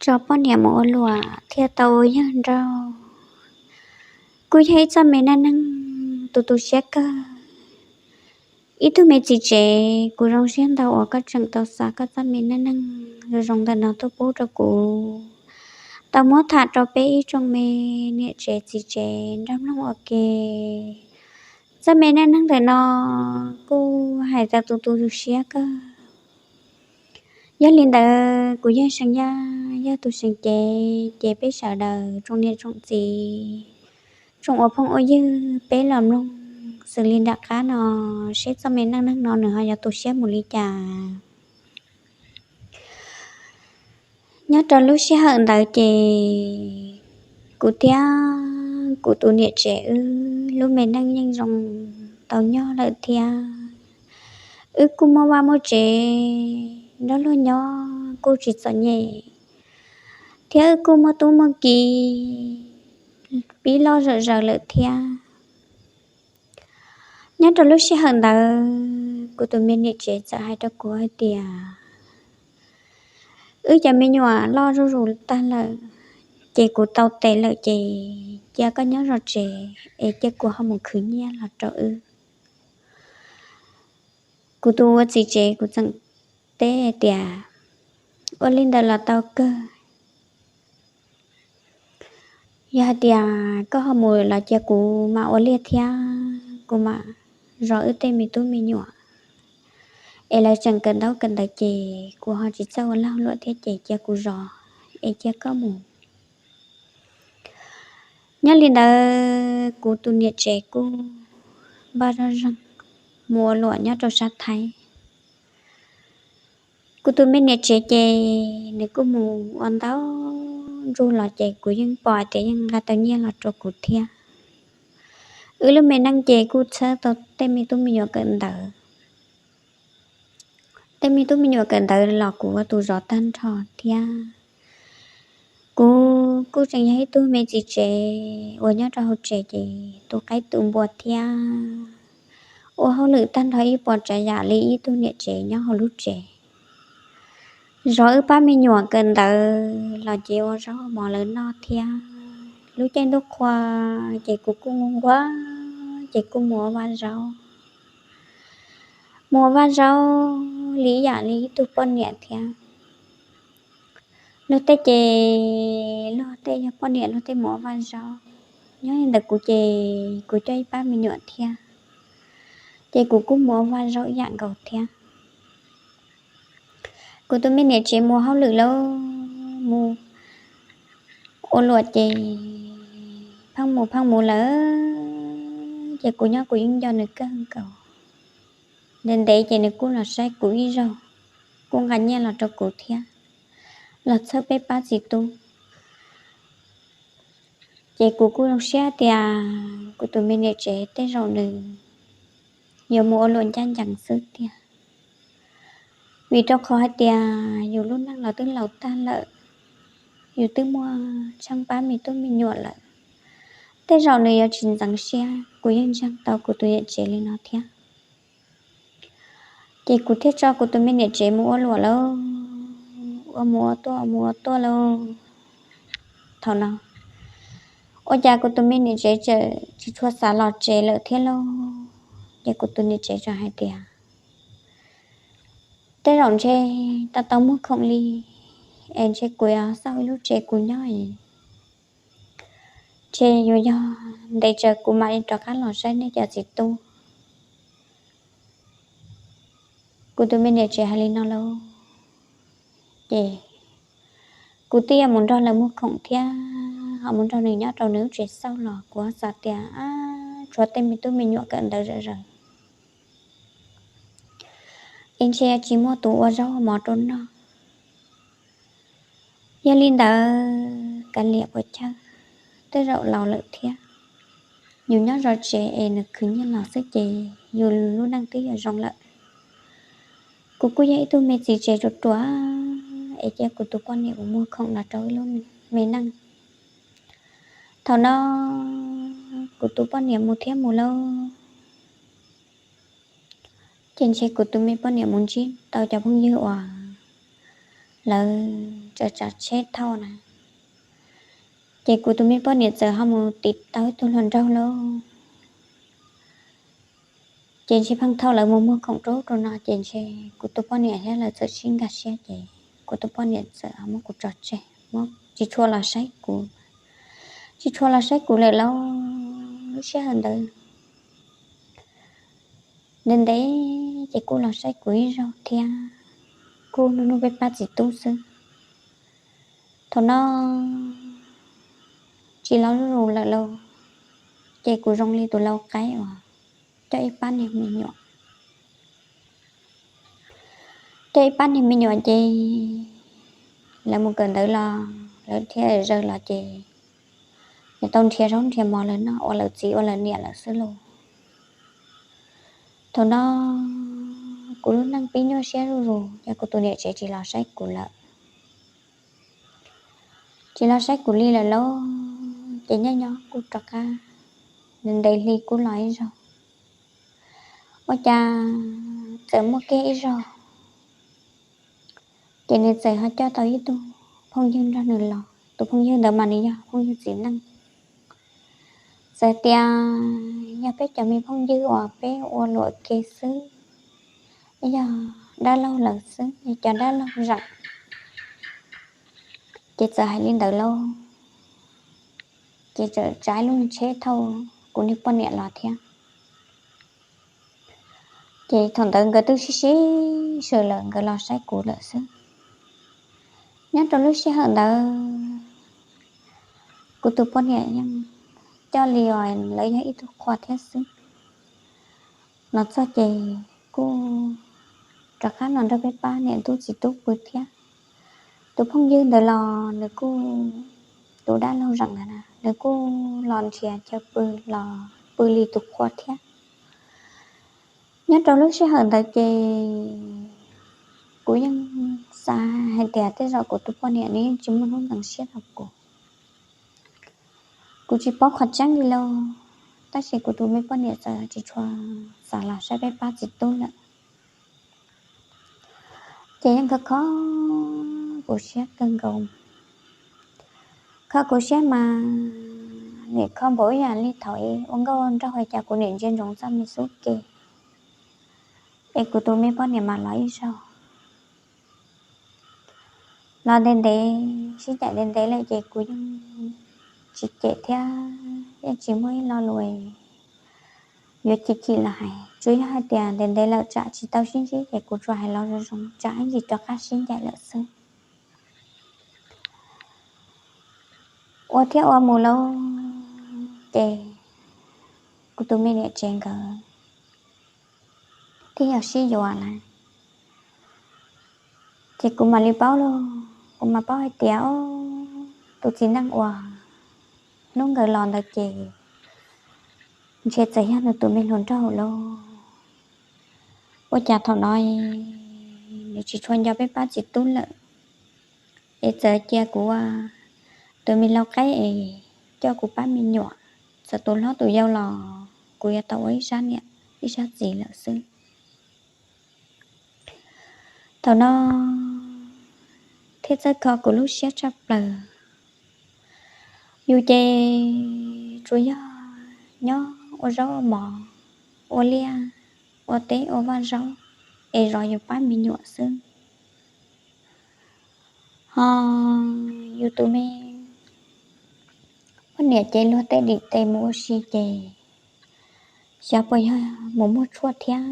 tso poj niam mus ua luam thiaj tau ua yawg nrauj. Kuj yog ib txoj me neej neeg tu tu siab kawg. Ib tug me txiv tsev, kuv zoo siab ntau uas koj tseem tau xa koj txoj me neej neeg zoo zoo ntawm no tuaj pub rau kuv tau muab tham rau peb ib tsoom me niam tsev txiv tsev nrog mloog ua ke. Txoj me neej neeg ntawm no kuj hais tau tu tu siab kawg. Yog li ntawd kuv yog Seev Yaj, yog tus seev cev, ces peb sawv daws tsoom niam tsoom txiv, tsoom ua phooj ua ywg peb los mloog xws li nram qab no, seb txoj me neej neeg no nws ho yuav tu siab mus li cas. Nyob rau lub sij hawm ntawd ces kuv thiab kuv tus niam tsev wb lub me neej yeej zoo tau nyob lawm thiab. Wb kuj muaj vaj muaj tsev nrog luag nyob kuj tsis txom nyem, thiab wb kuj muaj tub muaj ki pib loj zom zaws lawm thiab. Nyob rau lub sij hawm ntawd kuv tus me niam tsev txawm hais rau kuv hais tias, wb cov me nyuam loj zuj zus tag lawm, ces kuv tau tes lawm ces cia koj nyob zov tsev es cia kuv ho mus khwv nyiaj los rau wb. Kuv tus ua txiv tsev kuv txawm teb tias, ua li ntawd los tau kawg. Yog hais tias koj ho mus los cia kuv mam ua liaj thiab kuv mam zov wb tej me tub me nyuam, es lawv tseem kawm ntaub kawm ntawv ces kuv ho tsis txawj ua lag luam thiab ces cia kuv zov es cia koj mus. Nyob li ntawd kuv tus niam tsev kuj npaj zoj zeeg mus ua luam nyob rau sab Thaib. Kuv tus me niam tsev ces nws kuj mus ua ntau ntsug los ces kuv yeej pom hais tias yeej nqa tau nyiaj los rau kuv thiab. Wb lub me neej ces kuj txhawb tau tej me tub me nyuam kawm ntawv. Tej me tub me nyuam kawm ntawv los kuv ua tus zov tag nrho thiab. Kuv kuj tseem yog ib tug me txiv tsev uas nyob rau hauv tsev ces tu qaib tu npua thiab ua hauj lwm tag nrho ib puas tsav yam li ib tug niam tsev nyob hauv lub tsev. Zov wb pab me nyuam kawm ntawv los ces ua zaub mov lawv noj thiab. Lub caij ntuj qhua ces kuv kuj nquag ces kuj mus ua vaj zaub, mus ua vaj zaub li ib yam li ib tug poj niam thiab. Luag tej ces luag tej yog poj niam luag tej mus ua vaj zaub, nyob li ntawd kuv ces kuv coj ib pab me nyuam thiab, ces kuv kuj mus ua vaj zaub ib yam nkaus thiab. Kuv tus me niam tsev mus hauj lwm lawm, mus ua luam ces pheej mus pheej mus lawm, ces kuv nyob kuv yeej nco nws kawg nkaus. Ntev ntev ces nws kuj los saib kuv ib zaug, kuj nqa nyiaj los rau kuv thiab, los txhawb peb pab txiv tub. Ces kuv kuj zoo siab tias kuv tus me niam tsev tej zaum nws yuav mus ua luam ncaj ncees xwb tiag, vim rau qhov hais tias yus lub neej los twb laus tag lawm, yus twb muaj tsheej pab me tub me nyuam lawm, tej zaum nws yuav tsis ntxeev siab. Kuv yeej ntseeg tau kuv tus niam tsev li no thiab. Ces kuv thiaj tso kuv tus me niam tsev mus ua luam lauj, ua mus ua tuaj mus ua tuaj lauj. Thaum no ua cas kuv tus me niam tsev tseem tsis tshua xav los tsev lawm thiab lauj. Ces kuv tus niam tsev tseem hais tias, tej zaum ntshe tau tau muag khoom li, es ntshe kuv yuav xauj ib lub tsev kuv nyob, ntshe yuav yog ntev tsawv kuv mam li rov qab los saib nej cov txiv tub. Kuv tus me niam tsev hais li no lauj, ces kuv twb yuav mus nrog lawv muag khoom thiab ho mus nrog nws nyob rau nws lub tsev xauj los kuv xav tias, ab, tshuav tej me tub me nyuam kawm ntawv zom zaws, es ntshe tsis muaj tus ua zaub mov rau noj. Yog li ntawd kav liam puas chawj, tej zaum laus lawm thiab, yus nyob zov tsev es nws khwv nyiaj los xwb ces yus lub neej twb yuav zoo lawm. Kuv kuj yog ib tug me txiv tsev ruam ruam, es cia kuv tus poj niam mus muag khoom los rau ib lub me neej. Thaum no kuv tus poj niam mus thiab mus lauj, ces ntshe kuv tus me poj niam mus ntsib tau cov phooj ywg uas lawv tsav tsheb thauj na, ces kuv tus me poj niam txawm ho mus tiv tau ib tug hluas nraug lauj. Ces ntshe pheej thauj lawv mus muag khoom rau rau no ces ntshe kuv tus poj niam thiab lawv txawm sib nkag siab ces kuv tus poj niam txawm ho muab kuv tso tseg, muab tsis tshua los saib kuv, tsis tshua los saib kuv lawm lauj. Lub sij hawm ntawd ntev ntev ces kuj los saib kuv ib zaug thiab, kuj hnub hnub peb pab txiv tub xwb. Thaum no tsis los zuj zus lawm lauj, ces kuv zoo li tus lau qaib uas coj ib pab niag me nyuam, coj ib pab niag me nyuam ces lawv mus kawm ntawv los lawv thiaj zaws los ces yuav tau nrhiav zaub nrhiav mov lawv noj ua lawv txiv ua lawv niam lawm xwb lauj. Thaum no kuv lub neej pib nyuaj siab zuj zus, yog kuv tus niam tsev tsis los saib kuv lawm, tsis los saib kuv li lawm lauj, ces nyob nyob kuj rov qab ntev hli kuj los ib zaug. Ua cas txawm muaj kiag ib zaug, ces nws txawm ho coj tau ib tug phooj ywg nrog nws los. Tus phooj ywg ntawd mas nws yog phooj ywg txiv neej. Txawm tias yog peb cov me phooj ywg uas peb ua luam ke xwb, yog dab laug lawm xwb, yog cov dab laug zam, ces txawm hais li ntawd lauj. Ces txawm tsav lub tsheb thauj kuv niag poj niam los thiab. Ces thaum ntawd nkawd twb sib sib sw lawm, nkawd los saib kuv lawm xwb. Nyob rau lub sij hawm ntawd kuv tus poj niam yeej coj li os lawv yog ib tug qhua thiab xwb. Los txog ces kuj rov qab los nrog peb pab niam tub txiv tub pw thiab. Tus phooj ywg ntawd los nws kuj, tus dab laug zam ntawd na, nws kuj los nrhiav chaw pw, los pw li tus qhua thiab. Nyob rau lub sij hawm ntawd ces kuv yeej xav hais tias tej zaum kuv tus poj niam nws yeej tsis muaj hnub ntxeev siab rau kuv. Kuv tsis paub qhov tseeb li lauj, tab sis kuv tus me poj niam txawm tsis tshua xav los saib peb pab txiv tub lawm. Ces yeej kho kho kuv siab kawg nkaus. Kho kuv siab mas nim kho npaum ib yam li thaum ua nkauj ua nraug cas kuv nim ntsia ntsoov txoj me xub ke, es kuv tus me poj niam mas los ib zaug. Los ntev ntev, sib ncaim ntev ntev lawm ces kuv yeej tsis cem thiab yeej tsis muaj ib lo lus yuav chim chim los hais, tsuas yog hais tias ntev ntev lawm tsam tsis tau sib ntsib ces kuv tsuas hais los zoo zoo tsam ib ntsis rov qab sib ncaim lawm xwb. Ua thiab ua mus lauj, ces kuv tus me niam tsev nkawd thiaj yog sib yuav lawm. Ces kuv mam li paub lauj, kuv mam paub hais tias tus txiv neej uas hnub nkawd los ntawd ces ntshe txawm yog nws tus me hluas nraug lauj. Ua cas thaum no nws tsis tshua nco peb pab txiv tub lawm, es txawm cia kuv ua tus me lau qaib es coj kuv pab me nyuam, txawm tus hlob tus yau los kuv yuav tau ua ib sab niam ib sab txiv lawm xwb. Thaum no thiaj txawj kho kuv lub siab tshaj plaws. Yus ces tsuas yog nyob ua zaub ua mov, ua liaj, ua teb ua vaj zaub, es zov yus pab me nyuam xwb. Ho yus tus me poj niam ces luag tej dim tes mus ua si ces xyov puas yog mus muag tshuaj thiab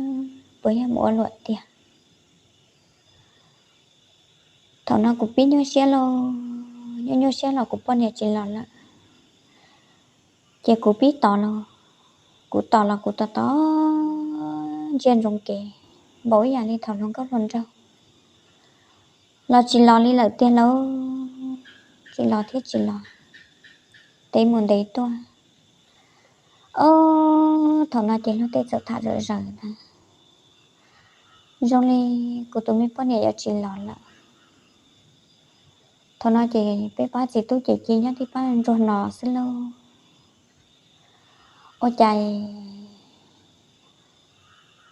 puas yog mus ua luam tiag. Thaum no kuv pib nyuaj siab lauj, nyuaj nyuaj siab los kuv poj niam tsis los lawm, ces kuv pib tos los, kuv tos los kuv tos tos ntsia ntsoov kev npaum ib yam li thaum hluas nkauj hluas nraug, los tsis los li lawm tiag lauj, tsis los thiab tsis los, ntev mus ntev tuaj. Ob, thaum no ces luag tej txawm tham zom zaws ntag, zoo li kuv tus me poj niam yuav tsis los lawm. Thaum no ces peb pab txiv tub ces cia nyob tib pab ntsuag no xwb lauj. Ua cas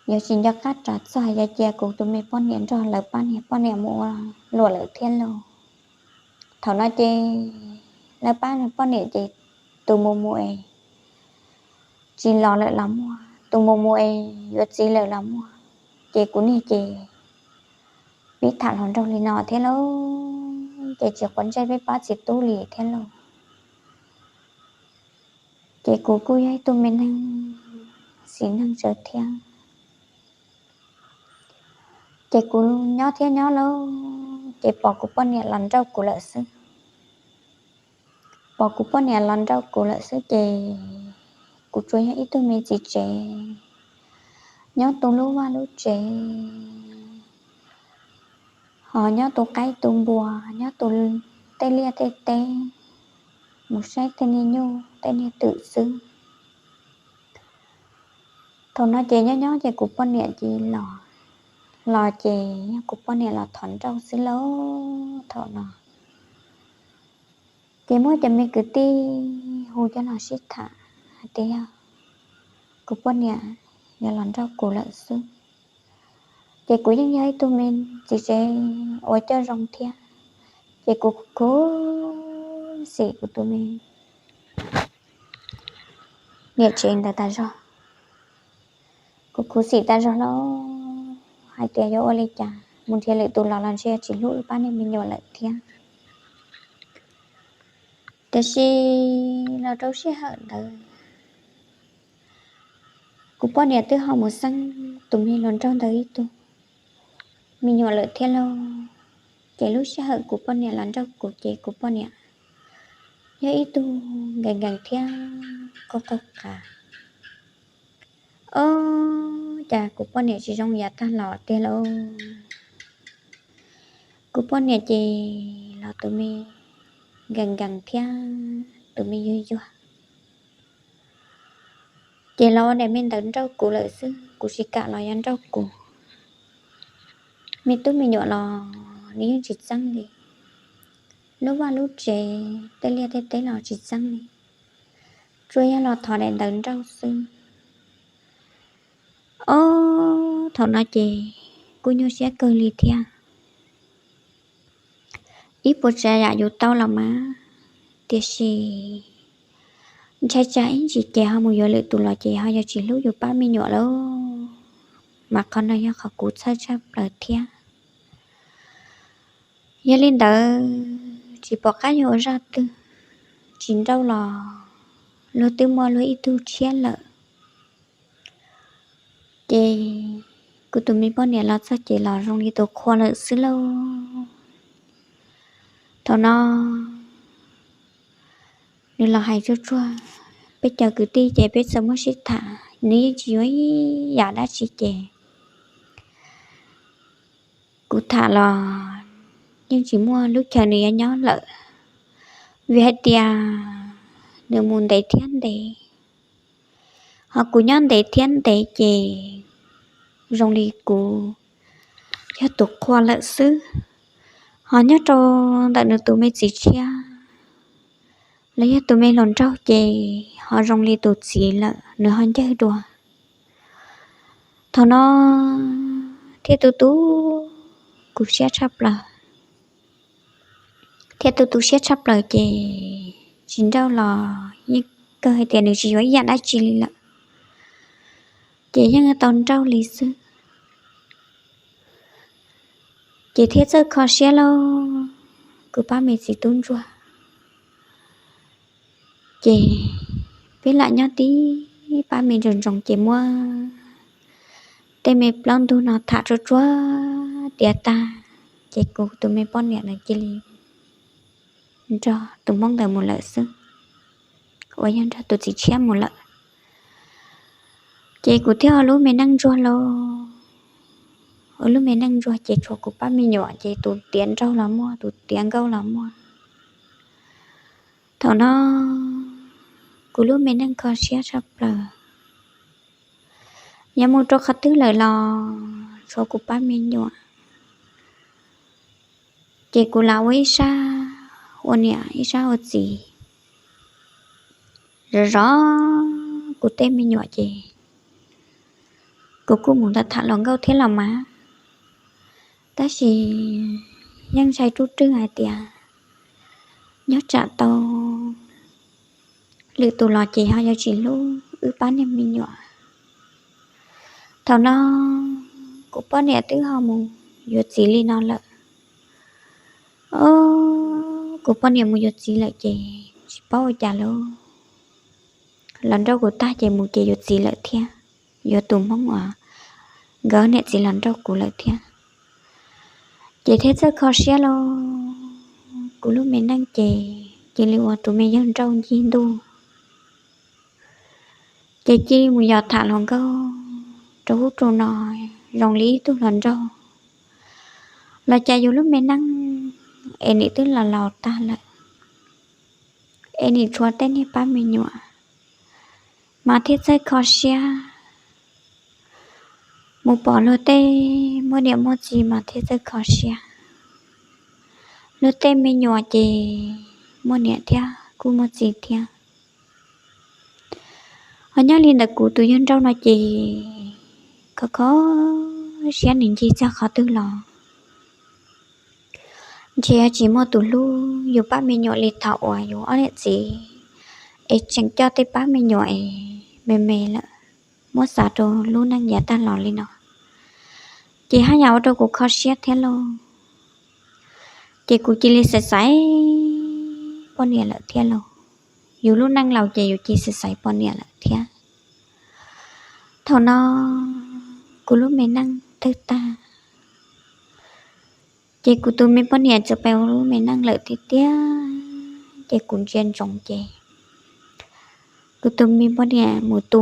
yuav tsis nco qab rov txog, yuav cia kuv tus me poj niam nrog lawv pab niag poj niam mus ua luam lawm thiab lauj. Thaum no ces lawv pab niag poj niam ces tus mus mus es tsis los lawm los muaj, tus mus mus es yuav txiv lawm los muaj. Ces kuv niag ces pib tham hluas nraug li no thiab lauj, ces tsis quav ntsej peb pab txiv tub li thiab lauj. Ces kuv kuj yog ib tug me neeg xis neej tsawv thiab. Ces kuv nyob thiab nyob lauj, ces pom kuv poj niam los nrauj kuv lawm xwb. Pom kuv poj niam los nrauj kuv lawm xwb ces kuv tsuas yog ib tug me txiv tsev nyob tu lub vaj lub tsev, ho nyob tu qaib tu npua, nyob tu tej liaj tej teb, mus saib tej niag nyuj tej niag twm xwb. Thaum no ces nyob nyob ces kuv poj niam ces los, los ces yog kuv poj niam los thov nrauj xwb lauj. Thaum no ces muaj cov me kwv tij hu coj los sib tham hais tias yog kuv poj niam yuav los nrauj kuv lawm xwb. Ces kuv yeej yog ib tug me txiv tsev uas coj zoo thiab, ces kuv khuv xim kuv tus me niam tsev ntawd tas zog. Kuv khuv xim tas zog lauj, hais tias yuav ua li cas mus nrhiav lwm tus los los ntshe tsis hlub pab niag me nyuam lawm thiab. Tiam sis los rau sij hawm ntawd kuv poj niam twb ho mus xeeb tus me hluas nraug ntawd ib tug me nyuam lawm thiab lauj. Ces lub sij hawm kuv poj niam los nrauj kuv ces kuv poj niam yog ib tug nkees nkees thiab qaug qaug qav. Ob, cas kuv poj niam tsis zoo yav tag los tiag lauj. Kuv poj niam ces los tus me nkees nkees thiab tus me yuag yuag. Ces los ua daim me ntawd nrauj kuv lawm xwb, kuv tsis kam los yog nrauj kuv. Me tub me nyuam los nws yeej tsis txeeb li, lub vaj lub tsev tej liaj tej teb los tsis txeeb li, tsuas yog los thov daim ntawd nrauj xwb. Ob, thaum no ces kuj nyuaj siab kawg li thiab. Ib puas tsav yam yus tau los mas, tiam sis ntshai tsam ib ntsis ces ho mus yuav lwm tus los ces ho yog tsis hlub yus pab me nyuam lauj. Mas qhov no yog qhov kuv txhawj tshaj plaws thiab. Yog li ntawd tsis pom qab yuav ua zaj twg, tsis nrauj los luag twb muaj luag ib tug tshiab lawm. Ces kuv tus me poj niam los txog ces los zoo li tus qhua lawm xwb lauj. Thaum no nws los hais tsuag tsuag, peb cov kwv tij ces peb txawm muab sib tham, nws yeej tsis yuav ib yam dab tsi ces kuv tham los yeej tsis muaj lub chaw nws yuav nyob lawm, vim hais tias nws mus ntev thiab ntev, ho kuv nyob ntev thiab ntev ces zoo li kuv yog tus qhua lawm xwb. Ho nyob rau ntawm nws tus me txiv tshiab los yog tus me hluas nraug ces ho zoo li tus txiv lawm, nws ho ncawg dua. Thaum no thiaj tu tu kuv siab tshaj plaws, thiaj tu tu siab tshaj plaws ces tsis nrauj los yeej kawg hais tias nws tsis yuav ib yam dab tsi li lawm, ces yeej tau nrauj li xwb. Ces thiaj txawj kho siab lauj, kuv pab me txiv tub ntsuag. Ces peb lam nyob tib pab me ntsoov ntsoov ces muab tej me plaub ntug no tham tsuag tsuag tiav tag, ces kuv tus me poj niam cia li nrog tus hmoob ntawd mus lawm xwb, uas yog nrog tus txiv tshiab mus lawm. Ces kuv thiaj ua lub me neej ntsuag lauj. Ua lub me neej ntsuag ces tshuav kuv pab me nyuam ces tus tiav nraug los muaj, tus tiav nkauj los muaj. Thaum no kuv lub me neej kho siab tshaj plaws. Yog mus rau qhov twg lawm los tshuav kuv pab me nyuam, ces kuv lam ua ib sab ua niam ib sab ua txiv. Zov zov kuv tej me nyuam ces Kuv kuj mus tham hluas nkauj thiab los mas, tab sis yeej ntshai rub rwg hais tias nyob tsam tau lwm tus los ces ho yuav tsis hlub wb pab niag me nyuam. Thaum no kuv poj niam twb ho mus yuav txiv li no lawm. Os, kuv poj niam mus yuav txiv lawm ces tsis paub ua cas lauj, los nrauj kuv tag ces mus ces yuav txiv lawm thiab, yuav tus Hmoob uas nkawd niam txiv los nrauj kuv lawm thiab. Ces thiaj txawj kho siab lauj, kuv lub me neej ces cia li ua tus me yawg nrauj ncig ntuj. Ces cia li mus yos tham hluas nkauj rau ub rau no, zoo li ib tug hluas nraug los cas yus lub me neej es nim twb los laus tag lawm, es nim tshuav tej niag pab me nyuam, mas thiaj txawj kho siab. Mus pom luag tej muaj niam muaj txiv mas thiaj txawj kho siab. Luag tej me nyuam ces muaj niam thiab kuj muaj txiv thiab. Ho nyob li ntawm kuv tus yawg nrauj no ces kho kho siab nws ncig txog qhov twg los ntshe tsis muaj tus hlub yus pab me nyuam li thaum uas yus ob niam txiv es tseem coj tej pab me nyuam es me me lawm, muab xav rau lub neej yav tag los li no, ces haj yam ua rau kuv kho siab thiab lauj. Ces kuv cia li xaiv xaiv poj niam lawm thiab lauj. Yus lub neej laus ces yus cia li xaiv xaiv poj niam lawm thiab. Thaum no kuv lub me neej tawg tag, ces kuv tus me poj niam txawm pib ua lub me neej lawm tiag tiag, ces kuv ntsia ntsoov ces kuv tus me poj niam mus tu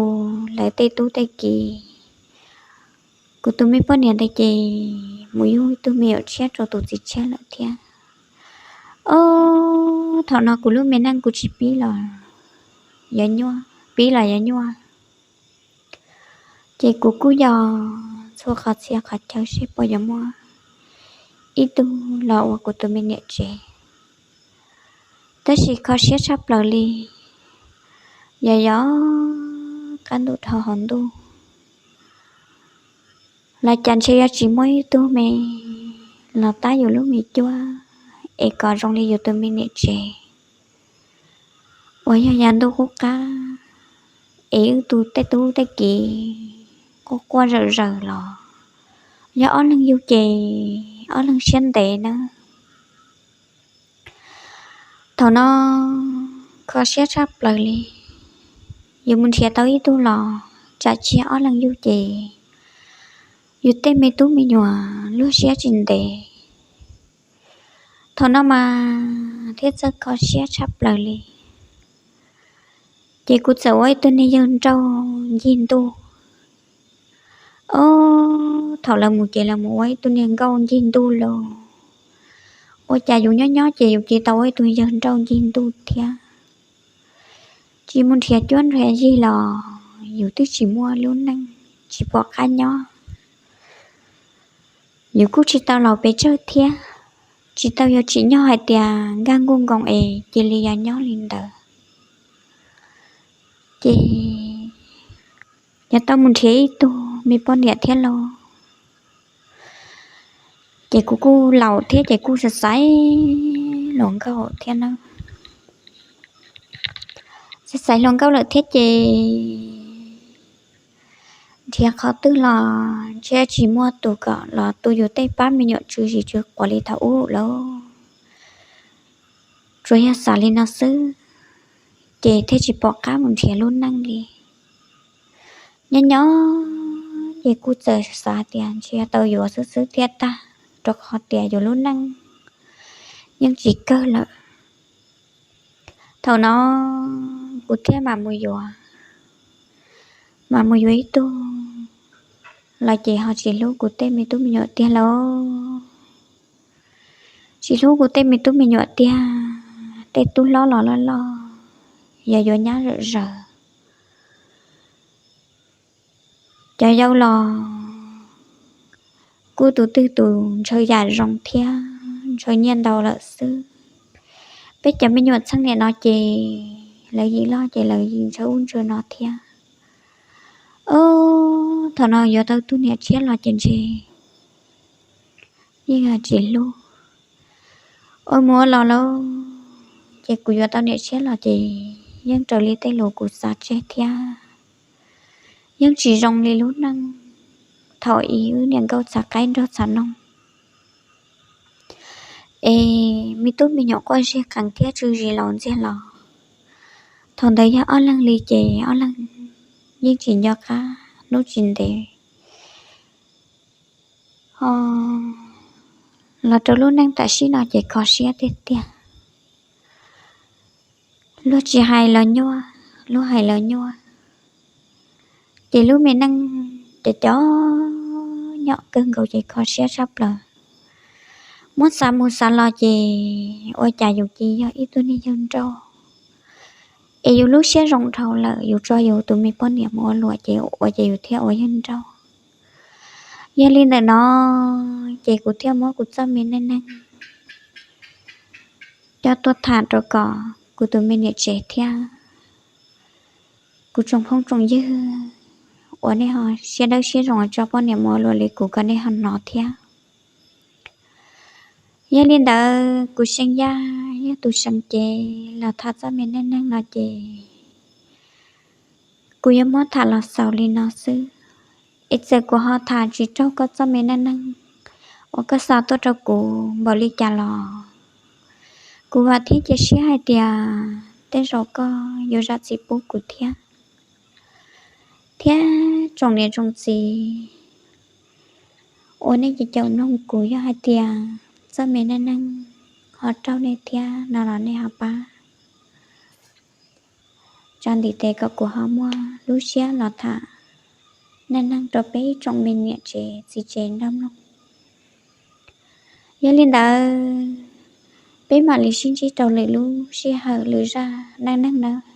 lawv tej tub tej ki. Kuv tus me poj niam ntawd ces mus yug ib tug me nyuam tshiab rau tus txiv tshiab lawm thiab. Os, thaum no kuv lub me neej kuv tsis pib los yuav nyuaj, pib los yuav nyuaj. Ces kuv kuj yog txhua qhov txhia qhov chaw seb puas yuav muaj ib tug los ua kuv tus me niam tsev. Tab sis kho siab tshaj plaws li, yog yog qab ntuj dhau hauv ntuj los cas ntshe yuav tsis muaj ib tug me los tab yus lub me cuab es kom zoo li yus tus me niam tsev uas yog yav ntuj qub qab es wb tus tej tub tej ki quaj quaj zawm zaws los yog ob leeg yug ces ob leeg siab ntev nawb. Thaum no kho siab tshaj plaws li, yus mus nrhiav tau ib tug los tsam cia ob leeg yug ces yus tej me tub me nyuam luag siab tsis ntev. Thaum no mas thiaj txawj kho siab tshaj plaws li, ces kuv txawm ua ib tug niag yawg nrauj ncig ntuj. Os, thaum lawv mus ces lawv mus ua ib tug niag nkauj ncig ntuj lauj. Ua cas yus nyob nyob ces yus cia li tau ua ib tug yawg nrauj ncig ntuj thiab. Tsis mus nrhiav cuab nrhiav yig los yus twb tsis muaj lub neej, tsis pom qab nyob. Yus kuj tsis tau laus pes tsawg thiab, tsis tau yuav tsim nyog hais tias nkag nkuj nkoos es cia li yog nyob li ntawd. Ces yog tau mus nrhiav ib tug me poj niam thiab lauj. Ces kuv kuj laus thiab ces kuj xaiv xaiv hluas nkauj thiab na. Xaiv xaiv hluas nkauj lawm thiab ces nrhiav qhov twg los ntshe tsis muaj tus kom los tu yus tej pab me nyuam tsw zis tsw quav li thaum ub lawm. Tsuas yog xav li no xwb ces thiaj tsis pom qab mus nrhiav lub neej li. Nyob nyob ces kuj txawm xav tias ntshe tau yuav xwb xwb thiaj tag, rau qhov tias yus lub neej yeej tsis kawg lawm. Thaum no kuv thiaj mam mus yuav, mam mus yuav ib tug los ces ho tsis hlub kuv tej me tub me nyuam tiag lauj. Tsis hlub kuv tej me tub me nyuam tiag, tej tub hlob los loj loj, yog yuav nyab zawm zaws. Cov yau los kuj tus twg tus ntshaw yam zoo thiab ntshaw nyiaj ntau lawm xwb. Peb cov me nyuam txheej niam no ces lawv yim loj ces lawv yim ntshaw ub ntshaw no thiab. Os, Thaum no yuav tau tus niam tshiab los ces ntshe yeej tsis hlub. Ua mus ua los lauj, ces kuv yuav tau niam tshiab los ces yeej raws li tej lus kuv xav tseg thiab, yeej tsis zoo li lub neej thaum ub wb niam nkauj txhav qaib nrog txhav noog. Es me tub me nyuam quaj zig qees thiab tsw zis laus ntxiag los, thaum ntawd yog ob leeg li ces ob leeg yeej tsis nco qab hnub tsis ntev. Ho los rau lub neej tam sim no ces kho siab tiag tiag. Luag tsis hais los nyuaj, luag hais los nyuaj. Ces lub me neej ces cov nyom kawg nkaus ces kho siab tshaj plaws. Muab xav mus xav los ces ua cas yus cia yog ib tug niag yawg nrauj, es yus lub siab zoo dhau lawm yus tso yus tus me poj niam mus ua luam ces ua ces yus thiaj ua yawg nrauj. Yog li ntawm no ces kuv thiaj muab kuv txoj me neej neeg coj tuaj tham rau kom kuv tus me niam tsev thiab kuv tsoom phooj tsoom ywg uas nej ho siab dawb siab zoo tso poj niam mus ua luam li kuv kom nej ho hnov thiab. Yog li ntawd kuv See Yaj yog tus seem cev los tham txoj me neej neeg no ces kuv yuav muab tham los xaus li no xwb. Es txawm kuv ho tham tsis raug koj txoj me neej neeg uas koj xa tuaj rau kuv npaum li cas los kuv vam thiab cia siab hais tias tej zaum koj yuav zam txim pub kuv thiab, thiab tsoom niam tsoom txiv uas nej caum mloog kuv, yog hais tias txoj me neej neeg ho raug nej thiab no los nej ho pab tsa ntiv tes kom kuv ho muaj lub siab los tham neej neeg rau peb tsoom me niam tsev txiv tsev nrog mloog. Yog li ntawd peb mam li sib ntsib rau lwm lub sij hawm lwm zaj neej neeg nawb.